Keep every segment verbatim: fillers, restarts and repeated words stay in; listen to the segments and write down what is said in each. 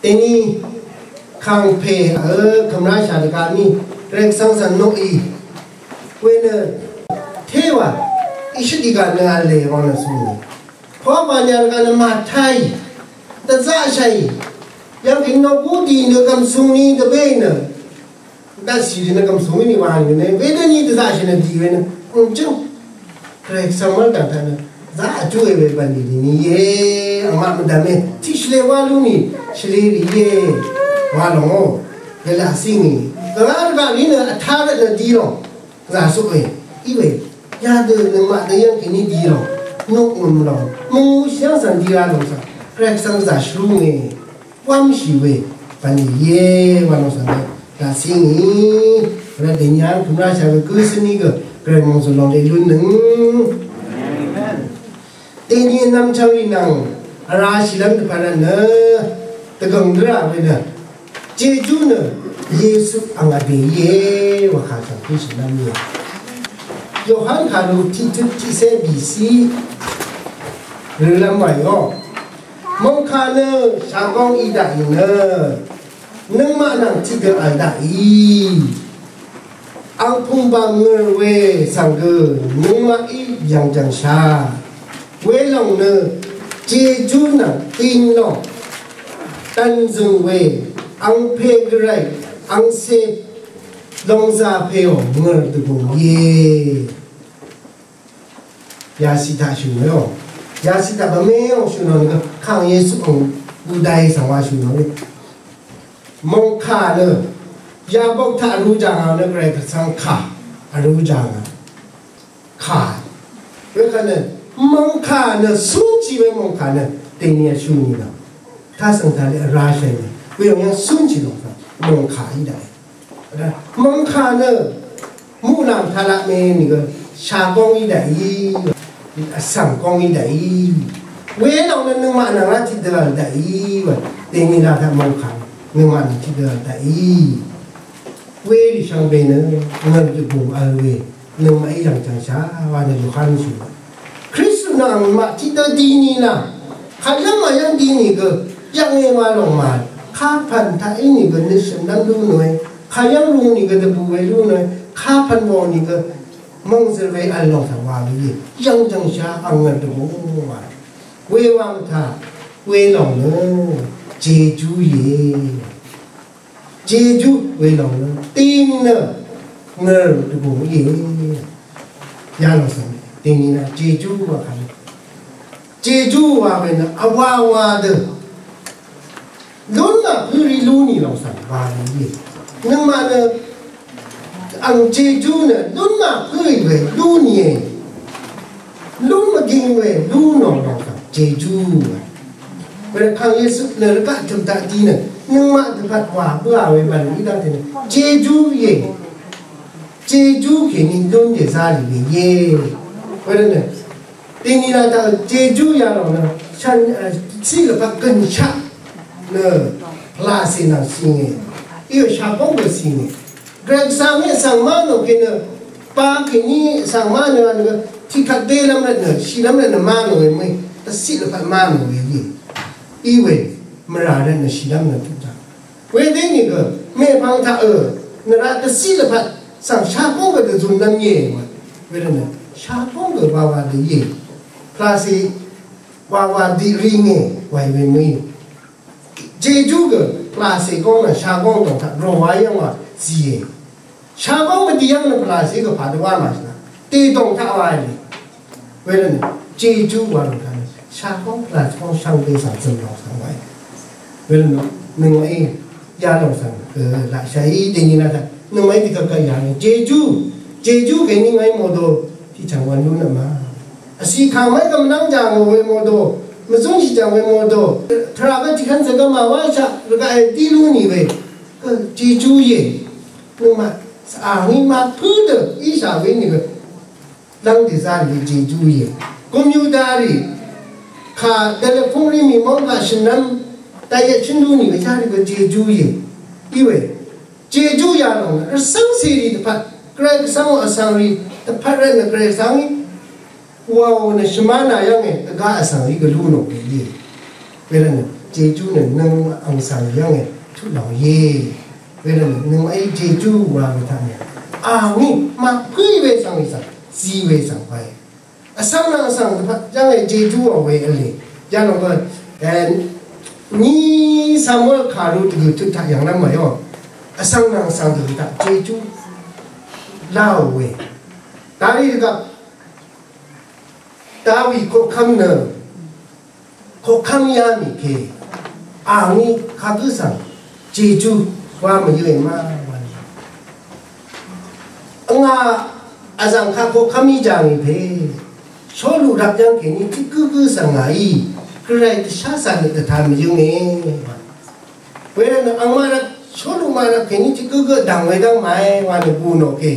Dèní kàngpè ø kvmrashà dvgaq mí Gvray Gvsvng svng noqì we nø téwà ìshøt ìgaq nø vlè wvng nø sùngì. Pwa pà nyà dvgaq nø màtáì dvzaqshàì yv̀ng kì nò gudì nø gv̀msùngni dvbé nø daqsì rì nø gv̀msùngni wà nø wedøní dvzaqshì nø dì we nø ǹjøng Gvray Gvsvng mv́rdv̀ng taq nø zaqà júwe we bv̀nlì rì ni íe. Angmaq mvdv̀me tiq shvlē wá lú nì shvlē rì íe. Wa lòng ó gvlaq sí ngì gvlaq rvgaq rì nø vtá rvt nø di lòng gvzà suq we í we yadø nøngmaq dø yv́ng kèní di lòng nukngø̀m lòng mvngū shv́ng svng di ra lòng svng Gvray Gvsvng gvzà shvrú ngì. Wamshì we bv̀nlì íe wa nò svng daqsí ngì. Vrá dèní v́ng kvmrashà we gǿ svní gø Gvray mòngzø̀l lòng lè lúnnøng. Dèní nvmchvng rì nvng vrá shìlv́m dvpvt rvt nø dvgø̀ng dvrà we nø Jejú nø Yesu ang vdè íe wa kà svng kú shìlv́m íe. Yohan kàru tiqtut tiqcé bìcí rølv́m wàìó. Mòngkà nø shàgóng í daqì nø nøngmaq nvng tiqdø vl daqì. Angpung bang ngø̀r we svng gø nøngmaqí yv̀ngjv̀ngshà. Welòng nø Jejú nvng in lòng dv̀nzø̀ng we angpè gvray angcè lòngzà pèò ngø̀r dvgùng íe. Yasi taq shø̀n nø yasi taq bvmé ò shø̀n nø kàng Yesu ò gudai svng wa shø̀n nø mòngkà nø yabok taq vru jàngà nø Gvray Gvsvng kà vru jàngà kà wekvt nø mòngkà nø sunchi we mòngkà nø dèní vshø̀n nì nø tasvng taq lè vrashai nø we yòng yv́ng sunchi lòng svng mòngkà í daqì. Mòngkà nø muqlàng taq laq mè nìgø shagóng í daqì, vsvng góng í daqì. Welòng nø nøngmaq nvng rá tiqdø vl daqì wa. Dèní laq taq mòngkà nøngmaq nvng tiqdø vl daqì. Werì shvngbe nø ngv̀n dvgùng vl we nøngmaqí yv̀ng jv̀ngshà wa nø Yohan shø̀n. Kristu nvng maq tiqdø dini nà kàyv́ng màyv́ng dini gø yv̀ng e wa lòng mà kapv̀n taq í nìgø nø shø̀n lv́m lú nòe. Kàyv́ng rung nìgø dvbù we lú nòe. Kapv̀n wò nìgø mòngzø̀l we vl lòng svng wa we íe. Yv̀ng jv̀ngshà ang ngv̀n dvgùng wa. Wewang taq welòng nø Jejú íe. Jejú welòng nø ding nø ngø̀r dvgùng íe. Yalòng svng ding nø Jejú wa kà. Jejú wa we nø vwa wa dø lún nà pø̄rì lú nì lòng svng wa we íe. Nøngmaq nø ang Jejú nø lún nà pø̄rì we lú nìe. Lún mvging we lú nò lòng svng Jejú wa. Wervt kàng Yesu nø rvgaq tø̀m taq di nø nøngmaq dvpvt wà bǿà we bv̀n í dv́ngte nø Jejú íe. Jejú kèní lún dèzá rì we íe. Wervt nø dèní la taq Jejú yalòng nø shvn ciq lvpat gø̀nshaq nø pvlacè nvng cìngè. Íò shàbóng gø cìngè. Gvray Gvsvng í vsvng má nò kènø ba kèní vsvng má nø nø tiqkvt délv́m rvt nø shìlv́m rvt nø má nò we mø̀í dvciq lvpat má nò we íe. Í we mvrà rvt nø shìlv́m nø tuq taq. Wedø nìgø mèpvng taq ø nvrá dvciq lvpat svng shagóng gø dvzunlv́m íe wa. Wedø nø shagóng gø wawa dø íe. Pvlacè wawa diq ringe waì we mø̀í. Jejú gø pvlacè góng nø shagóng dòng taq ròwa yv́ng wa zìe. Shagóng mvdi yv́ng nø pvlacè gø pà dø wá màshìna. Dèdòng taq wa lì. Wervt nø Jejú wa lòng taq nø shagóng pvlacè góng shvngbe svng zø̀m lòng svng wa lì. Wervt nø nøngmaqí yalòng svng gø laqshaí dèní la taq nøngmaqí dvgvp gvp yà nø Jejú. Jejú kèní ngàí mòdò tiqchv̀ng wv̄n lú nø ma. Vsì kà mv́í gv̀mnv́ng jàngò we mòdò, mvzúnshì jàng we mòdò, tvrà bø tiqkvn zø̀gø màwáshaq rvgaq èdí lú nì we. Gø Jejú íe. Nøngmaq svng í mvpǿ dø íshà we nìgø lv́ng dèzá nìgø Jejú íe. Gomyuda rì kà dvlvpúng rí mì móng gaq shø̀nv́m dayvt shǿn lú nìgø yá nìgø Jejú íe. Í we Jejú yalòng rvcv́ng cèrì dvpvt Gvray Gvsvng vsvng rì dvpvt rvt nø Gvray Gvsvng í wàò nø shvmá nà yv́nge dvgá vsvng rì gvlú nò gø íe. Wervt nø Jejú nø nøng ang svng yv́nge tuq lòng íe. Wervtnø nøng í Jejú wa we taq nø, a ngí màpǿí we svng we svng zi we svng wae. Vsvng nvng vsvng dvpvt yv́nge Jejú wa we v̄le. Yalòng gø, e, ní Samuel kàru dvgø̀ tø taq yv̀ngnv́m wayo. Vsvng nvng vsvng dvgø̀ taq Jejú láò we. Darì dvgvp Dawi koqkv́m nø koqkv́m yá mì ke, a ngí kagǿ svng Jejú wa mvyǿe ma wa. Ngà vzv̀ng kaq koqkv́m í jà ngì pè. Sólu rvp yv́ng kèní tiq gǿgǿ svng ngàí Gvray dvshá svng nø dvtan mvyǿnge. Wervtnø angmaq rvp, Sólu maq rvp kèní tiq gǿgǿ dv̀ng we dv́ng màe wa nø bù nò kè.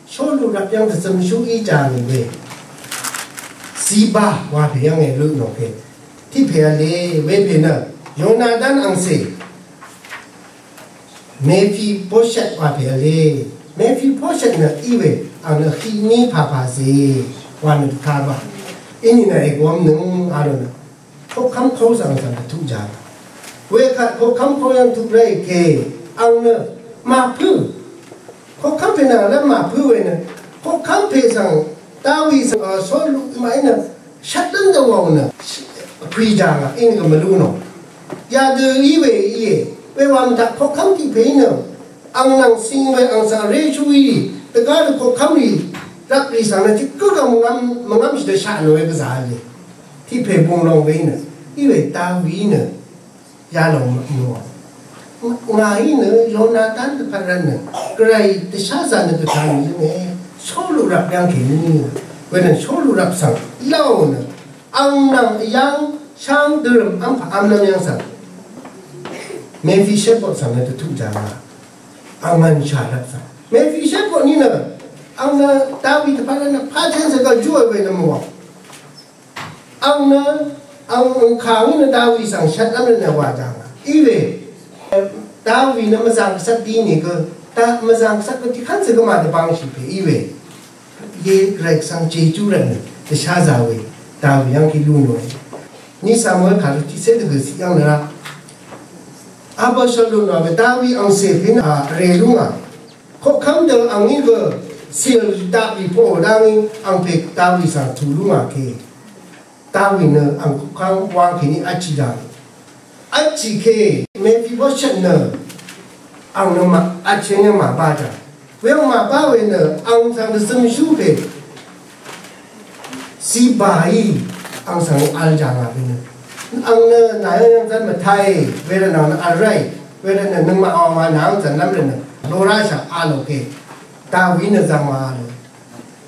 Sólu rvp yv́ng dvzømshú í jà ngì we. Ziba wa pè yv́nge lø nò kè. Tiq pè v̄le, we pè nø Yonatan angcè. Mefiboset wa pè v̄le. Mefiboset nø í we, ang nø hiqní pàpà zè wa nø dvka ba. Inìnø ègwvm nøng a rø nø koqkv́m kó svng svng dvtuq jà. Wekvt koqkv́m kó yv́ng tuq rá èke, ang nø màpǿ. Koqkv́m pè nvng lv́m màpǿ we nø, koqkv́m pè svng Dawi svng, a, Sólu màí nø shvtlv́m dvwàò nø pùì jà ngà, inìgø mvlú nò. Yadø í we íe, we wa mvtaq koqkv́m tiq pè í nø, ang nvng sing we ang svng réshú í, dvgá dø koqkv́m rì, rvp rì svng nø tiq gǿ gv̀ng mvngv́m, mvngv́mshì dø shaq nò we gvzà v̄le. Tiq pè bung long we í nø, í we Dawi í nø, yalòng mvwà. Ngàí nø Yonatan dvpvt rvt nø Gvray dvsházà nø dvtang nø yv́nge. Sólu rvp yv́ng kèní nø. Wenø Sólu rvp svng láò nø ang nvng yv́ng sháng dørø̀m v́mpà v́mnv́m yv́ng svng Mefishebot svng nø dvtuq jà ngà. Ang ngv̀nshà rvp svng Mefishebot ní nø ang nø Dawi dvpvt rvt nø pà chv́n svng gvjú we nø mvwà. Ang nø, ang, ang kàngí nø Dawi svng shvt v́m nø wà dv̀ng. Iwe, Dawi nø mvzàng gvsvt dì nìgø, da mvzàng gvsvt gø tiqkv́n zø gø màdvbangshì pè iwe. Ye Gvray Gvsvng Jejú rvt nø, dvsházà we, Dawi yv́ng kí lú nòe. Ni Samuel kàlu tiqcé dvgø̀ ciq yv́ng nø rá. Absalom nò we Dawi angcè pè nø, a, vrè lú ngà. Koqkv́m dø angí gø sìl daq rì poqò dá ngí angpè Dawi svng tù lú ngà ke. Dawi nø ang koqkv́m wang kèní vtchì daq. Vtchì ke Mefiboset nø ang nø mà vtchì nø mà ba daq. Weyv́ng mà ba we nø ang svng dvzømshú ke. Zibaí ang svng vl jàngà we nø. Ang nø nàyv́ng yv́ng zv́n mvtaì, wervt nvng nø vl ráì, wervt nø nøngmaq awvma nàv́ng zv̀nlv́m rvt nø. Lorashà a lò ke. Dawi nø zv̀ngwà a lò.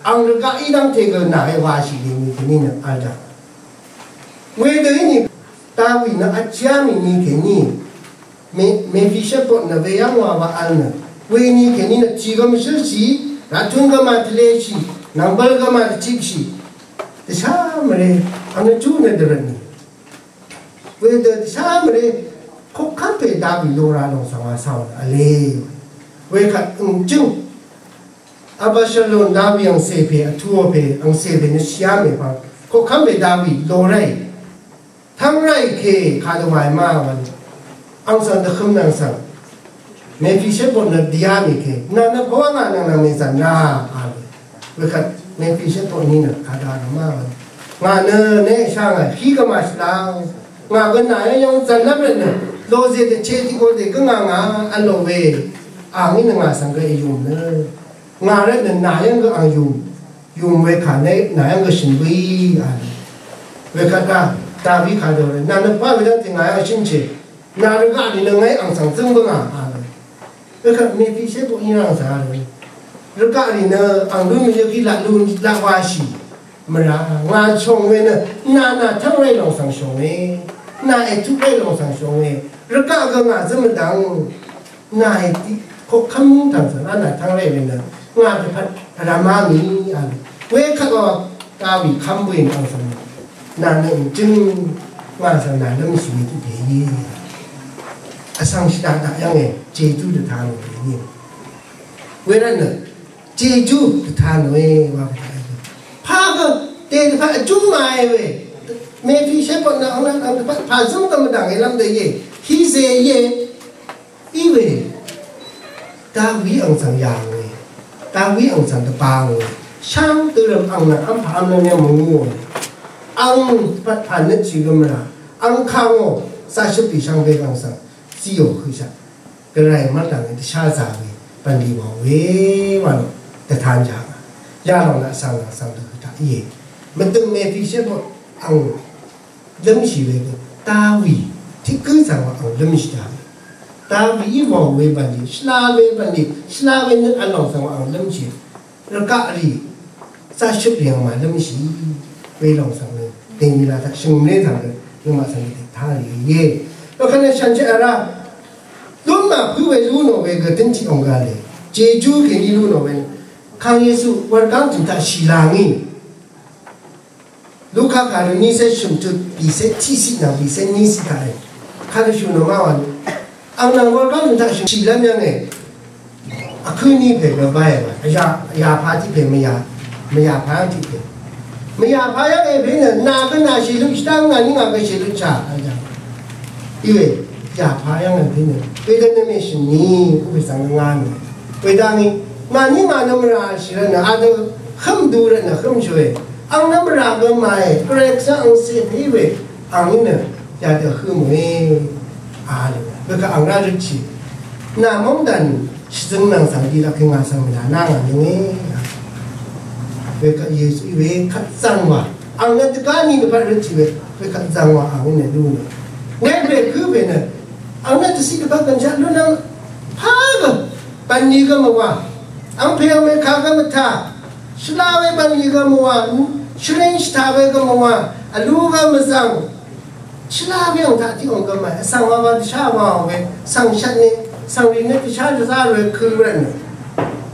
Ang rvgaq í dv́ngte gø nàe washì lèni kèní nø vl jàngà. Wedø íni Dawi nø vchá mì ni kèní. Me, Mefishebot nø weyv́ng wa wa vl nø. Weni kèní nø tì gø mvshǿlshì, rvtun gø màtvleshì, nv̀mbøl gø màtvchipshì. Dvshá mvre, ang nø jú nø dvrøtni. Wedø dvshá mvre, koqkv́m pè Dawi lora lòng svng wa saw nø vle. Wekvt ø̀ngjǿng. Absalom Dawi angcè pè, vtuò pè, angcè pè nø shìá mèpvng. Koqkv́m pè Dawi lorè. Tv́ng ráì ke kadø wàì ma wvn. Ang svng dvhøm nvng svng. Mefishebot nø dìá mì ke. Nvng nø pvwá ngà nvng nvng mèzv̀n rá a we. Wekvt Mefishebot ni nø kadø a ma wvn. Ngà nø ne shá ngà hí gvmà shvlang. Ngà gø nà yv́ng yv́ng zv̀nlv́m rvt nø. Lòzè dvche tiq gø dè gø ngà ngà vl lò we. Ang í nø ngà svng gø èyùm nø. Ngà rvt nø nà yv́ng gø ang yùm. Yùm we kà ne nà yv́ng gø shø̀n bǿí a. Wekvt da, Dawi kà dø rvt. Nà nø pà we dv́ngte ngà yv́ng shø̀n chè. Nà rvgaq rì nø ngàí ang svng zǿng bǿngà a. Wekvt Mefishebot í rvng zà rvt. Rvgaq rì nø ang lún mvyø kí laq lún laq washì. Mvrà ngà shòng we nø nà nà tv́ng ré lòng svng shòng we. Nà ètuq ré lòng svng shòng we. Rvgaq gø ngà zǿng mvdv̀ng. Ngàí tiq koqkv́m tang svng rá nà tv́ng ré we nø ngà dvpvt vrvmá ngì a. Wekvt wa Dawi kv́m bø̀n ang svng nà nø jǿng ngà svng nà lv́m shì we tiq pè íe. Vsvng shvdaq daq yv́nge Jejú dvta nò pè íe. Wervt nø Jejú dvta nòe wa pè íe. Pà gø dèdvpvt vjúm màe we. Mefishebot nø ang nø ang pà zøng gø mvdv̀ng e lv́m dø íe. Hizè íe. Iwe. Dawi ang svng yà ngòe. Dawi ang svng dvba ngòe. Sháng dørø̀m ang nø vmpà vm nø nyv̀ng mvngú ngòe. Ang pà pà nø chì gø mvrà. Ang kà ngò. Zashøp bì shvngbe ang svng. Zíò høshaq. Gvray mv́rdv̀ng dvshá zà we bv̀nlì wàò we wà lò dvtan jà ngà. Yalòng naq svng nvng svng dvhø̀ taq íe. Mvdø̀ng Mefishebot ang lǿmshì we gø Dawi tiq gǿ svng wa ang lǿmshì dà we. Dawi í wàò we bv̀nlì shvla we bv̀nlì shvla we nøt vlòng svng wa ang lǿmshì. Rvgaq rì zaqshøp rì ang màlǿmshì we lòng svng nø dènìlà taq shø̀ngmlé taq nø nøngmaq svng nø dètá rì íe. Wekvt nø shànshéq vrá lún màpǿ we lú nò we gø dǿn tiq òng gà lè. Jejú kèní lú nò we nø Kang Yesu wurgáng tø̀n taq shì là ngì. Luka kàrø nícé shø̀m tut bìcé tiqciq nvng bìcé níciq taq e. Kàrø shø̀m nò má wà nø. Ang nvng wurgáng taq shø̀m shìlv́m yv́ng e. Vkǿ ní pè gø báyà. Yà, yà pà tiq pè mvyà. Mvyà pà yv́ng tiq pè. Mvyà pà yv́ng e pè nø nà gø nà shèløt shvtá ngà ní ngà gø shèløt shà. Iwe yà pà yv́ng e pè nø. Pè gø nø mèshø̀m ní. Pè svng ngà nø. Wedv́ngí ngàní ngà nvmvrà shì rvtnø adø hǿm du rvtnø hǿm shø̀e. Ang nvmvrà gø màe, Gvray Gvsvng ang cè pè we, angí nø yadø hǿmòe. A lò, wekvt ang rá røtshì. Nà mòngdàn shvzøng nvng svng di lvkì ngà svng mvdà nà ngà nønge. Wekvt Yesu í we kvt zvng wa. Ang nø dvgá ni dvpvt røtshì we, wekvt zvng wa ang nø lú nø. Wekvt kǿ we nø. Ang nø dvciq dvpvt gvnshaq lú nø. Pà gø. Bv̀nlì gø mvwà. Angpè angmè kà gø mvtà. Shvla we bv̀nlì gø mvwà. Shvring shvtà we gø mvwà. Vlu gø mvzv̀ng. Shvla we ang taq tiq ong gø mvwà. Vsvng wa wa dvshá wa we. Svng shvt ne. Svng rì ne dvshá dvzá we kø we nø.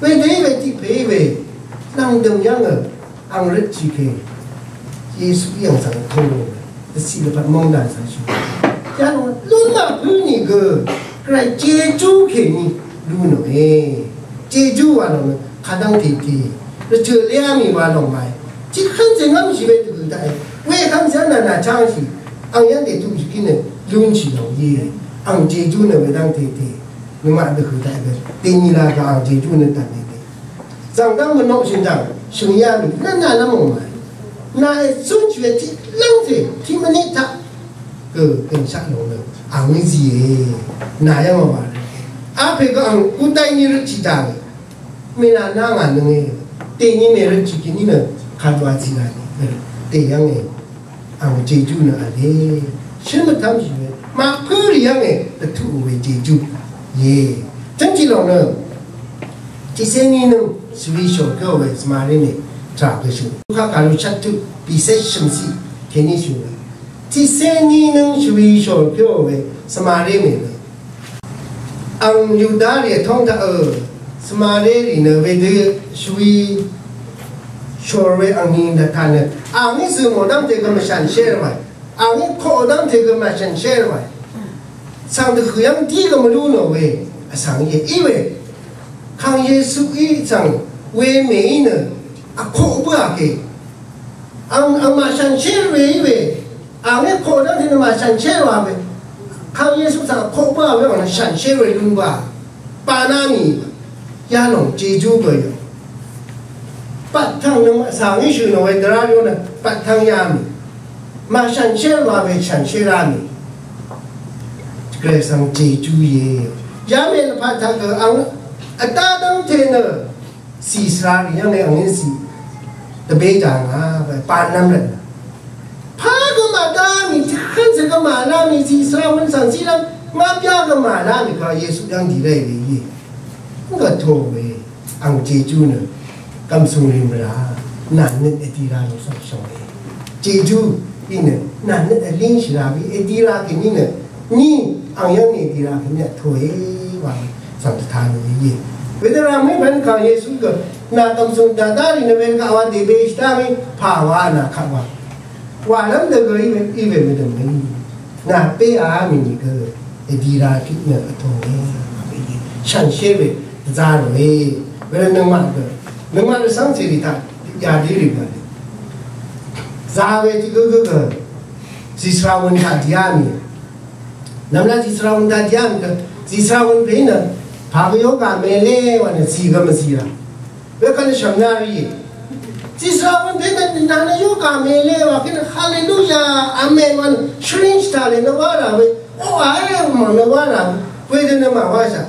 Wedø í we tiq pè í we. Lv̀ngdø̀m yv́ng gø. Ang røtshì kè Yesu í ang svng tong dvciq lvpat mòngdàn svng shì. Yalòng lún nà pǿ nìgø Gvray Jejú kèní lú nòe. Jejú wa lòng nø kadv́ng tètè rvtø̀ lé á mì wa lòng màe. Tiq kv́n zè ngv́mshì we dvgø̀ daqe. Wekv́n zè nà nà changshì. Ang yv́ng dètuqshì kí nø lúnshì lòng íe. Ang Jejú nø wedv́ng tètè. Nøngmaq dvhø̀ daqe gø. Dènìlà gø ang Jejú nø dv̀n tètè. Zàngdv́ng mvnoqshì nzv̀ng shø̀ng yá mì nv́n nalv́m ò màì. Nàì zúnshì we tiq lv́ngte tiq mvniq taq gø gø̀nshaq lòng nø àngí zìe. Nà yv́ng ò màì. Apè gø ang kútáy ní røtshì dà ngì. Mènà nà ngà nønge. Dèní mèrøtshì kìní nø kàdwa zì nà nì. Dè yv́nge. Ang Jejú nø v̄le. Shǿn mvtv́mshì we. Màpǿ rì yv́nge. Dvtuq we Jejú. Ye. Tǿngtì lòng nø. Tiqcé ní nøng shvwi shòrpyó we Samari mè. Tvrà gø shø̀n. Luka kàlu shvttø. Bìcé shø̀msì. Kèní shø̀n we. Tiqcé ní nøng shvwi shòrpyó we Samari mè we. Ang Yuda rì vtóng taq ø, Samari rì nø wedø shvwi shòr we ang ni dvtaq nø. Angí zø̀ mò dv́ngte gø mvshànshér wae. Angí koq dv́ngte gø mvshànshér wae. Svng dvhø̀ yv́ng dí gø mvlú nò we. Vsvng íe í we. Kang Yesuí svng we mèí nø. Vkoq bǿà kè. Ang, ang màshànshér we í we. Angí koq dv́ngte nø màshànshér wa we. Kang Yesu svng koq bǿà we ang shànshér we lún bǿà. Bana mì yalòng Jejú bø̀yò. Bv̀tvng nø màsvng í shø̀ nò we dvrá yó nø bv̀tvng yà mì. Màshànshér wa we shànshér rá mì. Gvray svng Jejú íe. Yamè lvpat taq gø ang vdá dv́ngte nø. Sì svra rì yv́ng e ang e sì. Dvbé jà ngà, bv̀n nv́m rvt. Pá gø màdá mì, tiqkv́n cè gø màlá mì, sì svra wvn svng sí lv́m, ngá byá gø màlá mì, kà Yesu yv́ng dì rv́y we íe. Ngà to we, ang Jejú nø, gv̀msùng rì mvrà, nà nøt èdira lò svng shvng we. Jejú, í nø, nà nøt èlíng shì rà we, èdira kèní nø, Ni ang yv́ng nì dì rà kèní vtú e wa svng dvta nò íe. Wedø rà mø̀í pv̀n kàng Yesu gø nà kv̀msùng dvdá rì nø we kaq wa dèbe shvtá mì pà wa nà kaq wa. Wàlv́m dø gø í we, í we mvdø̀m mø̀í. Nà pé a mì nìgø dì rà kèní vtú e wa mì. Shànshér we dvzá ròe. Wedø nøngmaq gø. Nøngmaq rvcv́ng cèrì taq yadí rì gø. Zà we tiq gø gø gø. Zìsvra wun taq dìá mì. Nvmla zìsvra wun taq dìá mì. Zìsvra wun pè nø pà gø yoga mèlé wa nø zì gø mvzì rà. Wekvt nø shvmna rì. Zìsvra wun pè nø nà nø yoga mèlé wa kí nø haleluya, amen wa nø shvring shvtale nø wa rà we. O a e mvng nø wa rà we. Wedø nø màwashà.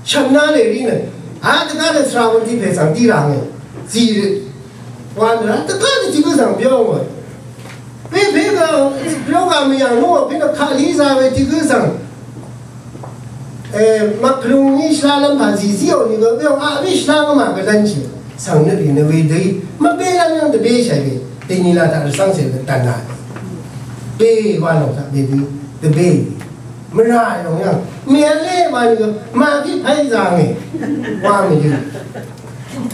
Shvmna lè rì nø. A dvgá nø svra wun tiq pè svng dì rà ngì. Zì rì. Wa nø dvgá nø tiq gø svng byó ngì. Pè pè gø byó gø mvyv̀ng nò pè nø kaq lì zà we tiq gø svng. E, mvklung ní shvlá lv́m pà zì zíò nìgø we a we shvlá gø mà gvlv́nshì. Svng nø rì nø we dø í. Mvbé lv́m yv́ng dvbé shàì we. Dèní la taq rvcv́ngcè gø dv̀nà. Bé wa lòng taq we dø í. Dvbé. Mvrà lòng yv́ng. Mèvlé wa nìgø. Mà gí pàí zà ngì. Wa mvyø̀.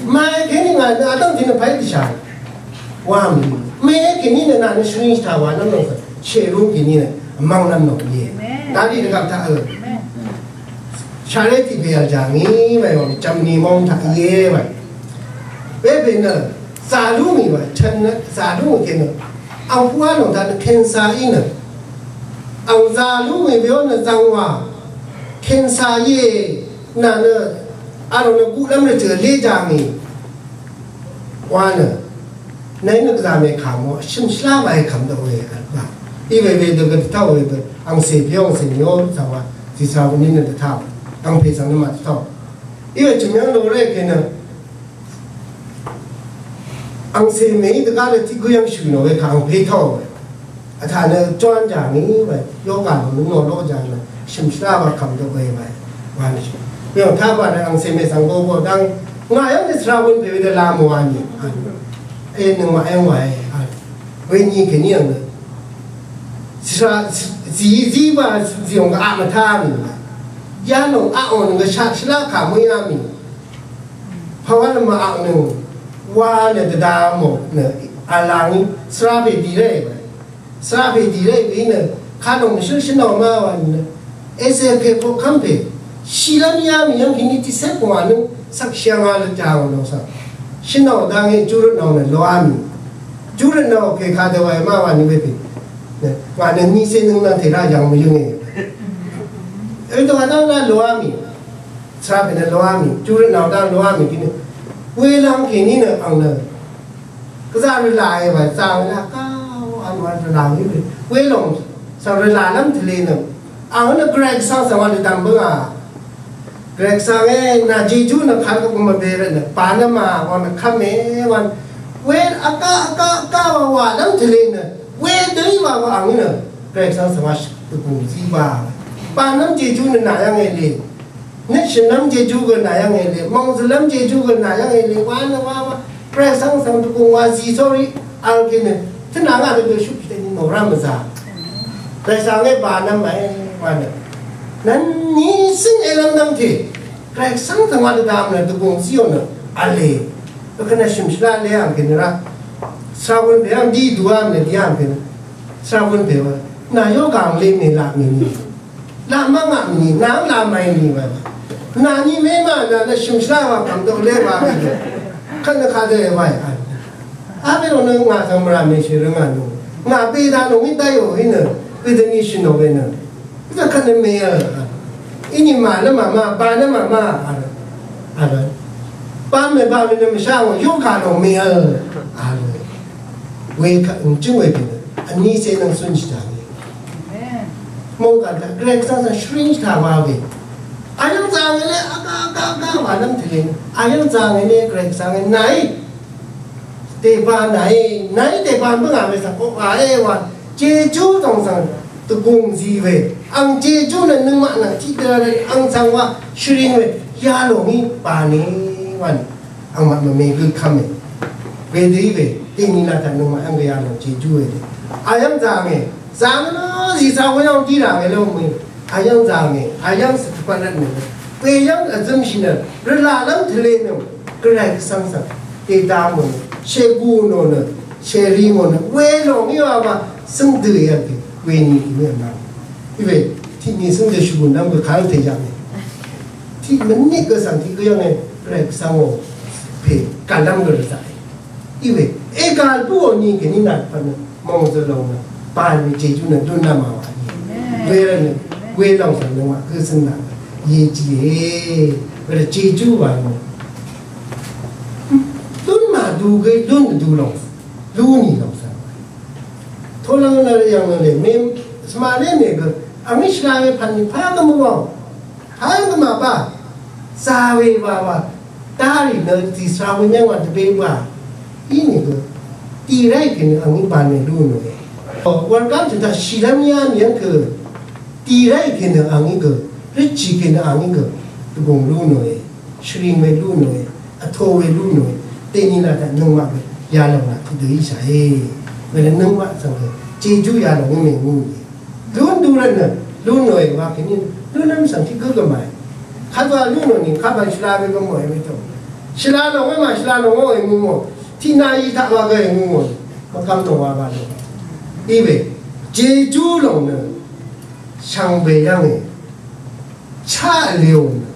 Màe kèní ngà nø vdv́ng tì nø pàí dvshà. Wa mvyø̀. Mèe kèní nø nà nø shvring shvtà wa nv́m lòng svng. Shèrú kèní nø. Mvng nv́m lòng íe. Amen. Dali dvgvp taq ø. Amen. Share tiq pè yv̀l jà ngí, màe wàng jv̀m nì mong taq íe, màe. Wepè nø. Zàlú mì wa, chvn nø. Zàlú mì kèní. Ang pua lòng taq nø kensa í nø. Ang zàlú mì we nø zang wa. Kensa íe. Nà nø. Arò nø guqlv́m nø tø̀ lé jà ngì. Wa nø, nàí nø gvzà mèkà mò, shø̀m shvlá wa èkv̀m dø we, wa. Í we we dø gø dvtá we gø, angcè byó angcè myo, zà wa, zìsà wa ní nø dvtá. Angpè svng nø mà dvtá. Í we chø̀m yv́ng lò ré kè nø, angcè mèí dvgá dø tiq gø yv́ng shø̀ nò we kà angpè tá we. Vtà nø jwán jà ngì we, yoga lò nø nò ló jà nø, shø̀m shvlá wa kv̀m dø we we, wa nø shø̀m. Yv̀ng tá wa nø angcè mè svng go go dv́ng, ngà yv́ng nø svra wun pè we dø la mò wa nì, a, e nø ngà yv́ng wa e, a, we nyi kèní yv̀ng nø. Svra, zì, zì wa, zì yòng gø a mvtá mì. Yalòng a ò nø gø shaq shvlá kà mø yá mì. Pàwá nø mv-aq nøng, wa nø dvda mò nø, vlangí, svra pè dì rèí, svra pè dì rèí nø, kadòng shǿ shvnò ma wa nø, ese pè pokv́m pè, shìlv́m yá mì yv́ng kèní tiqcé pvngwà nøng, svkshì ngà lvjàng nò svng. Shvnò dvngé júrøt nò nø lòá mì. Júrøt nò pè kadø wa ma wa nø we pè. Nø, wa nø nícé nøng nvng tèrá yv̀ng mvyǿnge. Ø dø wa dv́ng nà lòá mì. Svra pè nø loá mì, júrøt nà dang loá mì kìní. Welvng kèní nø ang nø. Gvzà rvlà e wa zang la ka an wa rvlà mì we. Welòng svng rvlà lv́m tvlē nø. Ang nø Gvray Gvsvng svng wa lvdv̀m bǿngà. Gvray Gvsvng e nà Jejú nø kaq gø mvbe rvt nø. Ba nø mà wa nø kv́m e wa. Wel vka vka vka wa wa lv́m tvlē nø. Wedø í wa wa ang nø. Gvray Gvsvng svng wa shvkø gùn zí wa. Ba nv́m Jejú nø nà yv́ng e lè. Nøt shø̀nlv́m Jejú gø nà yv́ng èlè, mòngzø̀lv́m Jejú gø nà yv́ng èlè, wa nø wa wa. Gvray Gvsvng svng dvgùng wa zì sórí, vl kènø, tø̄nà ngà dø dø shú pìteni nò rá mvzà. Gvray Gvsvng e ba nv́m màe, wa nø. Nvn ni cǿng èlv́m dv́ngte, Gvray Gvsvng svng wa dvdvm nø dvgùng zíò nø, vle. Vkvt nø shø̀m shvlá lé vm kènø rá. Sra wun pè vm dí dùá nø dí vm kènø. Sra wun pè wa. Nà yó gà mvle mè laq mè ni. Laq mv́ngaq mvni, nà ǿng laq màí ni wa. Nà ni mé ma, nà nø shø̀m shvlá wa, kàm dø lé wa. Kvt nø kadø wa. A bē lò nø ngà svng mvrà mèshì rø ngà nò. Ngà bē da nò ngí dá yò í nø. Bē dø ni shì nò bē nø. Bē dø kvt nø mè a. Í ni mà nø mà ma, ba nø mà ma. A rø. A rø. Ba mè ba mè nø mvshá ngò, yó kà nò mè a. A rø. Wē kvt, jǿng wē bē nø. Vní cé nvng cún shì dà ngì. Mòngkà dvgvp Gvray Gvsvng svng shvring shvtaq wa we. Ayv́ng zàngì lé vgá vgá vgá wa lv́m tvlé. Ayv́ng zàngì lé Gvray Gvsvng nàí. Dèbà nàí, nàí dèbà bǿngà we svng koqà é wa. Jejú dòng svng dvgùng zì we. Ang Jejú nø nøngmaq nvng tiqdø rì ang svng wa shvring we. Yalòng í bà nì wa nì. Angmaq mvme gø kvme. Wedø í we, dèní laq taq nøngmaq yv́ng gø yalòng Jejú wedø. Ayv́ng zàngì, zàngì nø zìzà weyv́ng dí ràngì lv́ng mø̀í. Ayv́ng zàngì, ayv́ng svkvt rvt nø. Weyv́ng vzømshì nø, rvlaqlv́ng tvlē nø, Gvray Gvsvng svng. Dèdà mò nø, shègù nò nø, shèri mò nø, welòng í wa ma, svngdø yv́ng gø, weni í we ma. Í we, tiqni svngdø shvgùn nv́m gø kàrv́ng tèyv́ng nø. Tiq mvnit gø svng tiq gø yv́ng e, Gvray Gvsvng ò pè gàlv́m gø rvzaqe. Iwe, ègàl bǿò ni kèní nà pv̀n mòngzø̀lòng nø. Bàlì jejú nø lún nvmà wà í. Wervt nø, welòng svng nøngmaq gø zø̀n nà. Yejí e. Wervt jejú wà nø. Lún màdu gø, lún màdu lòng. Lún í lòng svng. Tolvng nø yv̀ng nø lè, mem, svmaré mè gø. Angí shvra we pv̀n ní pà gø mvwàng. Pà gø mvbà. Zà we wa wa. Darì nø dì svra we mvwàng wa dvbé wa. Inìgø, tì ráì kènø angí bànè lú nòe. Wurgám tø̀taq shìlv́m yá mìv́ng kø, tì ráì kènø angí gø, rvchì kènø angí gø, dvgùng lú nòe, shvring we lú nòe, vtō we lú nòe, dèní laq taq nøngmaq gø, yalòng laq tø dø íshàe. Wēnø nøngmaq svng gø, jejú yalòng í mèngú nìe. Lún dú rvt nø, lún nòe wa kèní, lún nv́m svng tiq gǿ gø màe. Kadwa lún nò nìng, kadwa shvla we gø mòe we tò. Shvla lòng we mà, shvla lòng we mù mò. Tiq na yi taq wa gø mù mò. Mvkvm lòng wa ba lòng. Iwe, jejú lòng nø, shvngbe yv́nge. Chá vleò nø.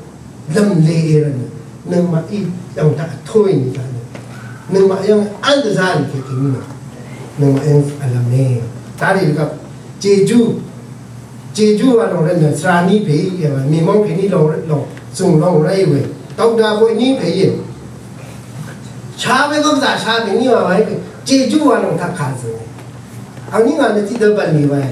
Lv̀mle e rvt nø, nøngmaq í yv̀ng taq vtó í nìgaq nø, nøngmaq yv̀ng v́l dvzá rì kèkèní nø, nøngmaq yv̀ng vlv̀m e. Tarì rvgvp, jejú, jejú wa lòng rvt nø, svra ní pè í, mèmóng kèní lòng rvt lòng, zùng lòng rvt í we, dvkda boy ní pè í. Sha we gvp zà sha pè ní wa wa í, jejú wa lòng taq kà zø̀ng. Angní ngà nø tiqdø bv̀nlì wae.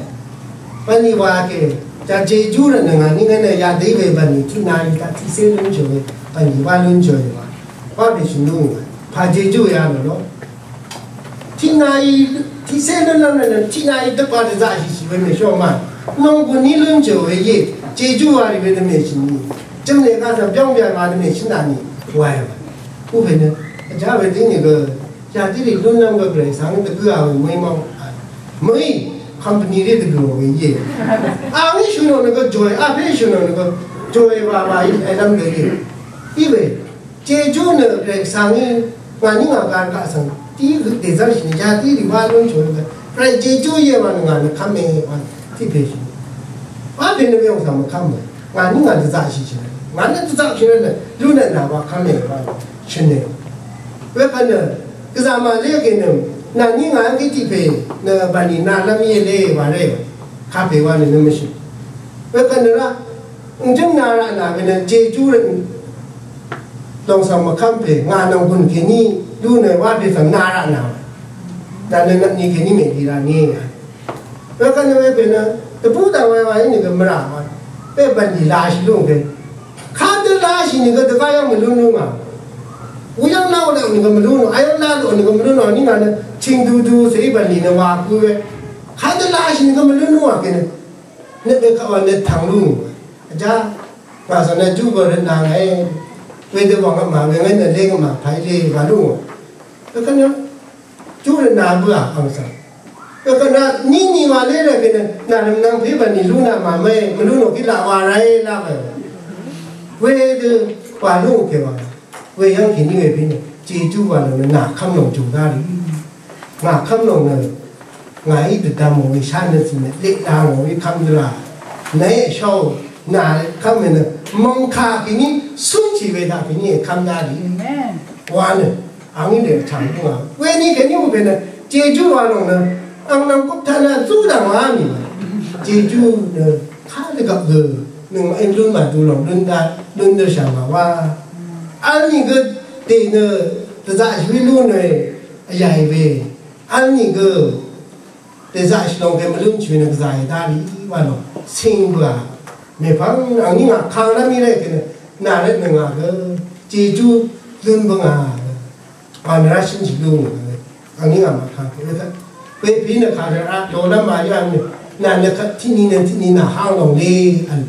Bv̀nlì wa kè. Jà jejú rvt nø ngà ní ngà nø yadø í we bv̀nlì tiq na í taq tiqcé lún jø̀ we. Bv̀nlì wa lún jø̀ we wa. Wa pè shø̀n lú ngà. Pà jejú ya lò ló. Tiq na í tiqcé lún lv́m rvt nø tiq na í dvpà dvzaqshì shì we mèshó ma. Nònggùn ní lún jø̀ we íe. Jejú wa rì we dvmèshì nì. Jø̀m lè kà svng byóng byan wa dvmèshì nà nì. Wae wa. Bú pè nø. Vjá we dø í nìgø. Yadø rì lún lv́m gø Gvray svng dvgø a we mø̀í mv́ng. Mø̀í company rì dvgø we íe. A ngí shø̀n nò nø gø joy, a pè shø̀n nò nø gø joy wa wa í èlv́m gø íe. Í we, jejú nø Gvray svng í ngà ní ngà gv̀n gaq svng, tiq gø dèzv́ngshì nø yadø rì wa lún shø̀n nø gø. Gvray jejú íe wa nø ngà nø kv́me wa tiq pè shø̀n. Wa pè nø we ong svng mvkv́m we. Ngà ní ngà dvzaqshì shø̀n. Ngà ní dvzaqshì nø lún nø nà wa kv́me wa shø̀n nø. Wekvt nø, gvzà màlé kènø, nà ní ngà yv́ng kí tiq pè, nø bv̀nlì nà lv́m íe lé wa ré, kà pè wa nø nø mvshø̀. Wekvt nø rá, ǹjǿng nà rà nà we nø jejú rvt, lòng svng mvkv́m pè, ngà nònggùn kèní, lú nø wa pè svng nà rà nà we. Nà nø nvtni kèní mèdì rà ní ngà. Wekvt nø wepè nø, dvbú dv̀ng we wa í nìgø mvrà wa. Wepv̀n dì lashì lúngke. Kadø lashì nìgø dvgá yv́ng mvlún lúngà. Wuyv́ng láò lè nìgø mvlún lú, ayv́ng lá lè nìgø mvlún lú, nìgø nø, ching dudu cè í bv̀n dì nø wa ku we. Kadø lashì nìgø mvlún lúngà kènø. Nø we kaq wa nø tv̀ng lú. Vjá, ngà svng nø jú gø rvt nà ngàí. Wedø wv̀ng gvmà we ngàí nø lé gvmà pàí lé wa lú. Wekvt nø, Júrøt nà bøà ang svng. Ø, kà nà, ní ní wa lé rvt kènø, nà rvm nvng pè bv̀n ní lú nà mà mv́e, mvlú nò kí laq wa ráé lá mv́e. Wedø, wa lú kè wa. Weyv́ng kèní we pè nø, Jejú wa lò nø, nà kv́m lòng jùngá rì. Ngà kv́m lòng nø, ngàí dvdvm mò we shá nø zì nø, leq la ngò we kv́m dø rà. Nàí èshó, nà kv́m we nø, mòngkà kèní, cúnshì we daq kèní èkv́m dá rì. Amen. Wa nø, Angí lè chàng bǿà. Weni kèní mvpè nø Jejú wa lòng nø ang nvng kup taq nø zú dv̀ng wa mì. Jejú nø kà dvgvp gø nøngmaq í lún màdu lòng lún dá lún dø shà mà wa. Vl nìgø dè nø dvzaqshì wí lú nø vyàì we. Vl nìgø dèzaqshì lòng kè mvlún shì nø gvzà èdá lì wa lòng cing bǿà. Mèpvng angní ngà kang lv́m í ré kènø nà rvt nø ngà gø Jejú lún bǿngà. Wa nø rá shǿn shì lú ngà gø angní ngà màkang kènø taq. Wepí nø kà rvt rá lò lv́m màyá nø nà nø kvt tiqni nø tiqni nà háng lòng lé vl.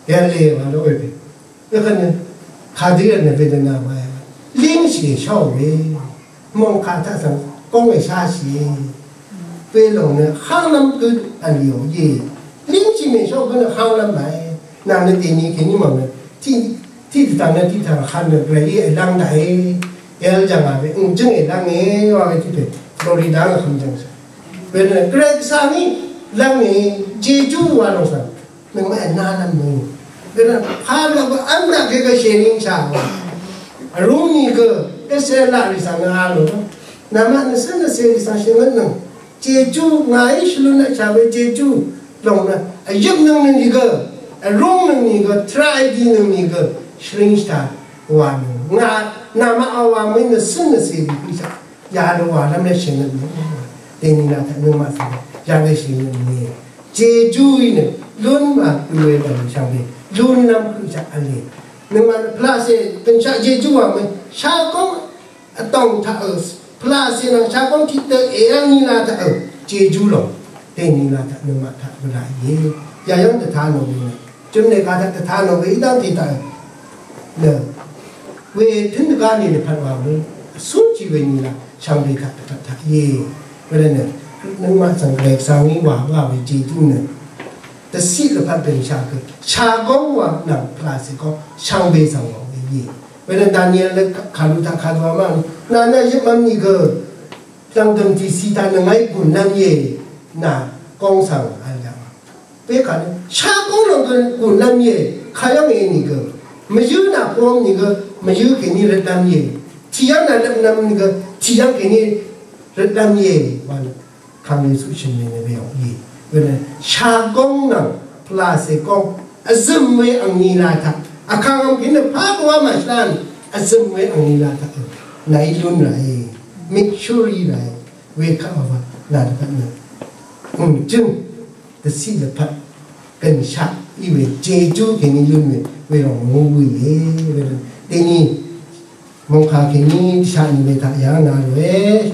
Yvl lé wa ló wepí. Wekvt nø kadø nø wedø nà wa ya. Língshì èsháò we. Mòngkà taq svng góng èsháshìe. Welòng nø hánglv́m gø v̀n yò íe. Língshì mèshó gø nø hánglv́m màe. Nà nø dèni kèní mv̀ng nø tiq tiq dvtang nø tiq dvtang hán nø gvray í èlv́ng daqe. Èvl jv̀ngà we ǹ jǿng èlv́nge wa we tiq pè Florida ngà kvm jv̀ngshà. Wenø gvray gvsvng í lv́nge Jejú wa lòng svng. Nøngmaq ènálv́m nø. Gvray pà lv́m gø v́m daq gø gø shèní shà wa. Vrúngni gø gvsvng laq rì svng nø a lò. Namaq nø svng nø sè rì svng shèngøt nøng. Jejú ngàí shvlún nvtshà we Jejú lòng nø vyøpnøng nøng nìgø, vrúngnøng nìgø, tvrà èdinøng nìgø shvríng shvtaq wà nøng ngà, nàmaq vwà mø̀í nø cǿn nø cèrì høqshaq yadø wàlv́m lv́m shèngøt mø̀í. Dèní nà taq nøngmaq taq yadø shèngøt mø̀í. Jejú í nø lún mà gø we bv̀n shvngbe lúnlv́m høqshaq v̄le. Nøngmaq nø pvlaqcè gønshaq Jejú wà mø̀í shagóng vtòng taqø, pvlaqcè nvng shagóng tiqdø èv́ng nila taqø Jejú lòng. Dèní nila taq nøngmaq taq bvlaq íe. Yayv́ng dvta nò we nø jø̀m nèga taq dvta nò we í dv́ngte taqø nø we tǿn dvgá nì lvpat wà we vsúnshì we nila shvngbe taq dvpvt taq íe. Wervtnø nøngmaq svng Gvray Gvsvng í wà wà we Jejú nø dvciq lvpat gønshaq gø shagóng wà nvng pvlaqcè góng shvngbe svng wà we íe. Wervt Daniel nø kàlu taq kadø wà má nø nà nø yøpmvm nìgø dv̀ngdø̀m tìci taq nø ngàí gùnlv́m íe nà góng svng vl yà. Wekà nø shagóng lòng gø gùnlv́m íe kayv́ng e nìgø mvyǿ nà pom nìgø mvyǿ kèní røtlv́m íe. Tìyv́ng nà røtlv́m nìgø tìyv́ng kèní røtlv́m íe wa nø Kang Yesu shø̀n mènø we ò íe. Wenø shagóng nvng pvlaqcè góng vzø̀m we angni la taq vkàngvm kèní nø pà bøwá màshvlá nø vzø̀m we angni la taq nàí lún ràe. Make sure í ràe. Wekaq wà nà dvpvt nø ǹ jǿng dvciq lvpat gønshaq í we Jejú kèní lún we weròng mvngú bǿìe. Wenø dèní mòngkà kèní dvshaq nì we taq yà ngà ròe.